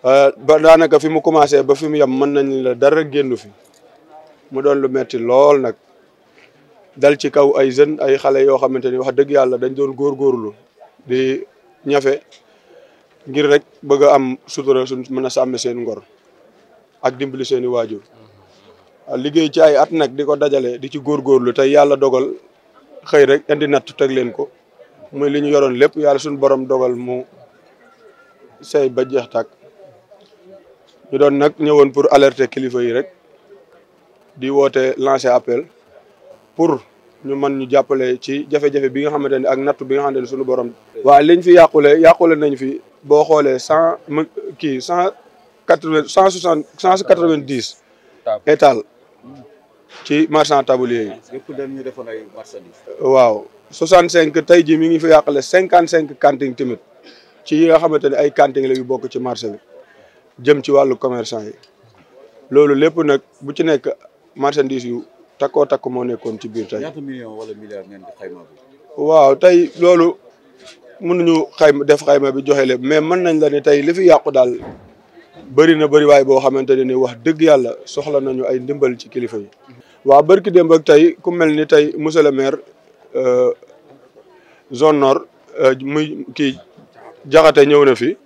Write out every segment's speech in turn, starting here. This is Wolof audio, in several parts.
ba daanaka fi mu commencé ba fi mu yem mën nañ la dara génn fi mu doon lu metti lool nag dal ci kaw ay jeunes ay xale yoo xamante ni wax dëgg yàlla dañ doon góorgóorlu di ñafe ngir rek bëgg a am sutura suñ mën a sàmm seen ngor ak dimbali seen i waajur liggéey ci ay at nag di ko dajale di ci góorgóorlu tey yàlla dogal xëy rek indi natt teg leen ko muy li ñu yoroon lépp yàlla suñu borom dogal mu sey ba jeex tàkk ñu doon nag ñëwoon pour alerter kilifa yi rek di woote lancer appel pour ñu mën ñu jàppale ci jafe-jafe bi nga xamante ne ak natt bi nga xamante ne suñu borom. waaw liñ fi yàqule nañ fi boo xoolee 190 étal ci marchand tablier yi. yëpp dañu defoon ay marchandises. waaw 65 tey jii mi ngi fi yàqale 55 cantines tamit ci yi nga xamante ne ay cantines la yu bokk ci marché bi jëm ci wàllu commerçant yi loolu lépp nag bu ci nekk marchandise yu takkoo takk moo nekkoon ci biir tey. ñaata million wala milliard ngeen di xayma bi. waaw tey loolu mënuñu xayma bi joxe lépp mais mën nañ la ne tey li fi yàqu daal bëri na bëri waay boo xamante ne ni wax dëgg yàlla soxla nañu ay ndimbal ci kilifa yi. waaw barki démb ak tey ku mel ni tey monsieur le maire zone nord muy kii Jaxate ñëw na fi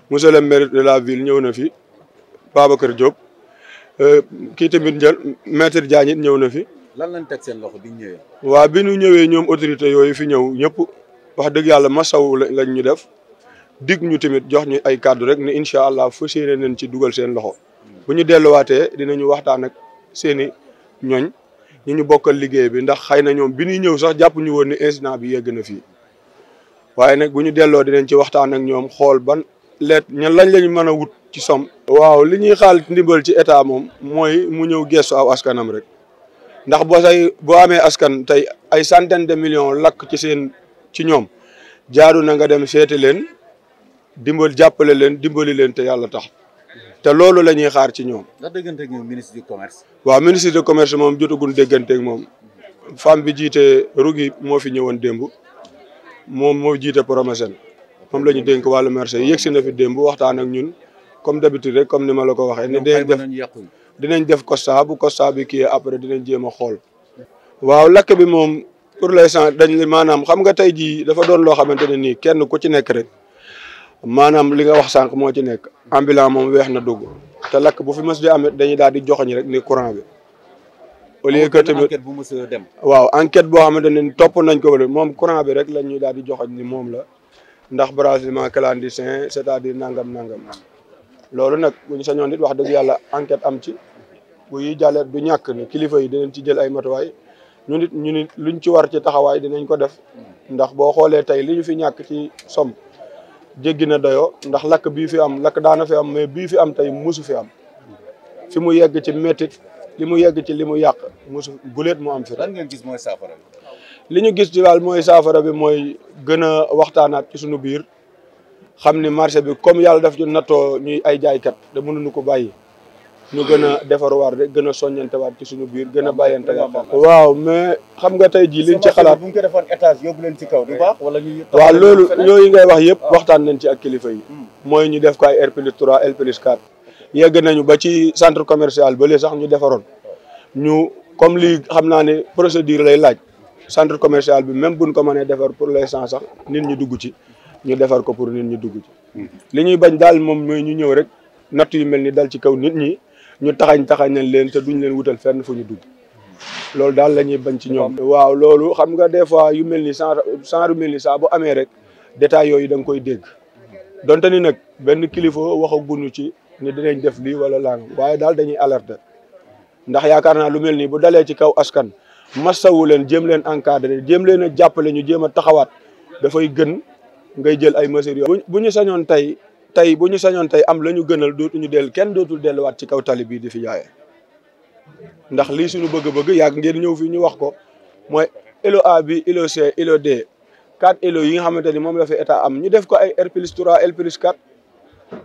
monsieur le maire de la ville ñëw na fi Babacar Diop kii tamit maître Diagne it ñëw na fi. lan lañ teg seen loxo bi ñu ñëwee. waaw bi ñu ñëwee ñoom autorité yooyu fi ñëw ñëpp wax dëgg yàlla masaw lañ ñu def dig ñu tamit jox ñu ay kàddu rek ne incha allah fas yéene nañ ci dugal seen loxo bu ñu delluwaatee dinañu waxtaan ak seeni ñoñ ñu bokkal liggéey bi ndax xëy na ñoom bi ñuy ñëw sax jàpp ñu woon ne incident bi yegg na fii waaye nag bu ñu delloo dinañ ci waxtaan ak ñoom xool ban ñan lañ lañu mën a wut ci som. waaw li ñuy xaal ndimbal ci état moom mooy mu ñëw gestu aw askanam rek ndax boo amee askan tey ay centaine de millions lakk ci ñoom jaaru na nga dem seeti leen jàppale leen dimbali leen te yàlla tax te loolu la ñuy xaar ci ñoom. ndax déggante ak ministre du commerce. waaw ministre du commerce moom jotaguñ déggante ak moom femme bi jiite Rougui moo fi ñëwoon démb moom moo jiite Promesen moom la ñu dénk wàllu marché yi yegsi na fi démb waxtaan ak ñun comme d'habitude rek comme ni ma la ko waxee. ne dinañ def constat bu constat bi kii après dinañ jéem a xool. waaw lakk bi moom pour l'instant maanaam xam nga tey jii dafa doon loo xamante ne nii kenn ku ci nekk rek maanaam li nga wax sànq moo ci nekk ambulant moom weex na dugg te lakk bu fi mës di amit dañuy daal di joxoñ rek ni courant bi. au lieu que tamit enquête bu mës a dem. waaw enquête boo xamante ne topp nañ ko ba moom courant bi rek lañ ñuy daal di joxoñ ni moom la ndax branchement clandestin c'est-à-dire nangam. loolu nag bu ñu sañoon nit wax dëgg yàlla enquête am ci bu yi jàllee du ñàkk ni kilifa yi dinañ ci jël ay matuwaay ñu nit luñ ci war ci taxawaay dinañ ko def ndax boo xoolee tey li ñu fi ñàkk ci som jéggi na doyoo ndax lakk bii fi am lakk daana fi am mais bii fi am tey musu fi am fi mu yegg ci métit li mu yegg ci li mu yàq musu guleet mu am fi. lan ngeen gis mooy saafara bi. li ñu gis ci daal mooy saafara bi mooy gën a waxtaanaat ci suñu biir xam ni marché bi comme yàlla daf ñu nattoo ñuy ay jaaykat te mënuñu ko bàyyi ñu gën a defarwaat rek gën a soññantewaat ci suñu biir gën a bàyyantewaat. waaw mais xam nga tey jii liñ ci xalaat bu ñu ko defoon étage yóbbu leen ci kaw du baax wala ñu. waaw loolu yooyu ngay wax yëpp waxtaan nañ ci ak kilifa yi. mooy ñu def ko ay R+3 R+4. yegg nañu ba ci centre commercial ba léegi sax ñu defaroon ñu comme lii xam naa ne procédure lay laaj centre commercial bi même buñ ko mënee defar pour l'instant sax nit ñi dugg ci ñu defar ko pour nit ñi dugg ci. li ñuy bañ daal moom mooy ñu ñëw rek natt yu mel ni dal ci kaw nit ñi ñu taxañ leen te duñ leen wutal fenn fu ñu dugg loolu daal la ñuy bañ ci ñoom. waaw loolu xam nga des fois yu mel ni genre mel ni saa bu amee rek détails yooyu da nga koy dégg donte ni nag benn kilifa waxaguñu ci ni dinañ def lii wala laangam waaye daal dañuy alerter ndax yaakaar naa lu mel nii bu dalee ci kaw askan masawu leen jéem leen encadrer jéem leen a jàppale ñu jéem a taxawaat dafay gën ngay jël ay mesures yoo bu ñu sañoon tey am la ñu gënal kenn dootul delluwaat ci kaw tali bii di fi jaayee ndax lii suñu bëgg-bëgg yàgg ngeen ñëw fii ñu wax ko mooy îlot A bi îlot C îlot D 4 îlots yi nga xamante ni moom la fi état am ñu def ko ay R+3 R+4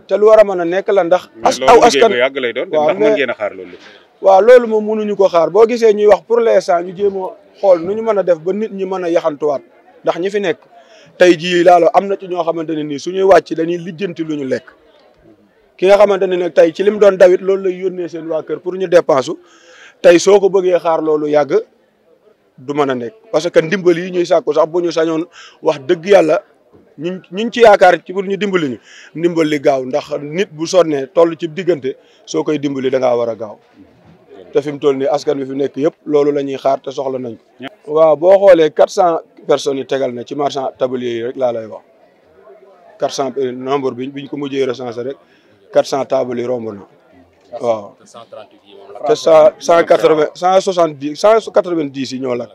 te lu war a mën a nekk la ndax. aw askan loolu yàgg lay doon. ndax mën ngeen a xaar loolu. waaw loolu moom mënuñu ko xaar boo gisee ñuy wax pour l'instant ñu jéem a xool nu ñu mën a def ba nit ñi mën a yaxantuwaat ndax ñi fi nekk tey jii laalo am na ci ñoo xamante ne nii suñuy wàcc dañuy lijjanti lu ñu lekk ki nga xamante ne nag tey ci lim doon dawit loolu lay yónnee seen waa kër pour ñu dépense tey soo ko bëggee xaar loolu yàgg du mën a nekk parce que ndimbal yi ñuy sàkku sax bu ñu sañoon wax dëgg yàlla ñu ci yaakaar ci pour ñu dimbali ñu ndimbal li gaaw ndax nit bu sonnee toll ci diggante soo koy dimbali da ngaa war a gaaw te fi mu toll nii askan wi fi nekk yëpp loolu la ñuy xaar te soxla nañ ko. waaw boo xoolee 400 personnes yi tegal na ci marchand tablier yi rek laa lay wax 400 nombre biñ ko mujjee recensé rek 400 tables yi romb na waaw. te 180 170 190 yi ñoo lakk.